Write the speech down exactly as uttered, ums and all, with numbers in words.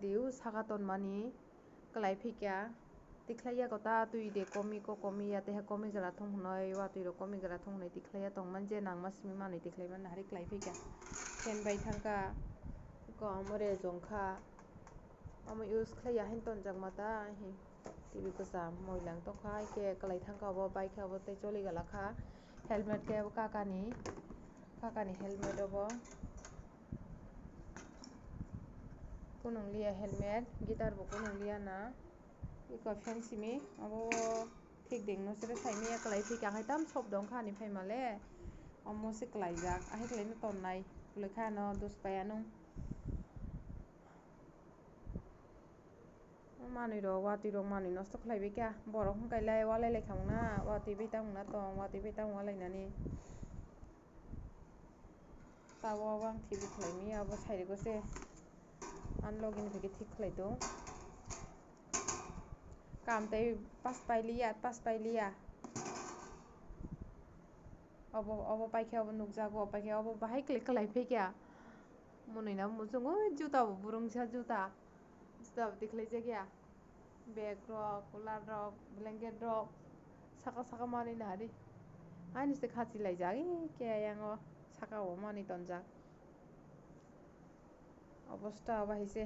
Diu saka tonmani kwlai phikya, tikhlaiya kota twi de komi ko komi ya, teha komi gra thung hwnwi, watwi rok komi gra thung hwnwi tikhlaiya tongmani je nangma simi manwi tikhlai mani hari kwlai phikya. Fan bai thangkha, kom ore jongkha, omo use khlaiya haino tonjakma ta hi. T V kwcham moilang tongkha, hai khe kwlai thangkha obo, bike khe obo tei choli galakha. Helmet khe obo kakani, kakani helmet obo. Kunung liya helmet, guitar bo kunung liya na. Iko fan simi, obo thik ding no sere saimaya kwlai thik ang hai tam sob dong kha ani phaima le. Omo se kwlaijak, ahai kwlai no tonnai. Kwlai kha no dos paya nung. Manwi rok, watwi rok manwi nosto khlai bai kha. Borok hwnkhe lai walai lai kha mung na, watwi bai tamo na tong, watwi bai tamo walai nani. Tabuk abo ang thik khlai maya, abo sai rwgo se. Ang login bai khe thik khlai tongo. Kam tei pas pai liya, pas pai liya. Obo, obo paikhe obo nukjago, paikhe obo bahai kwlai kwlai phikya. Mwnwi na muchungo juta bo burungsa juta. Juta bo tikhlai jakya. Bag rok, cooler rok, blanket rok. Saka saka manwi nahari. Ani se khachi laijak, ee, khe ayang o saka o manwi tonjak. Obosta bahai se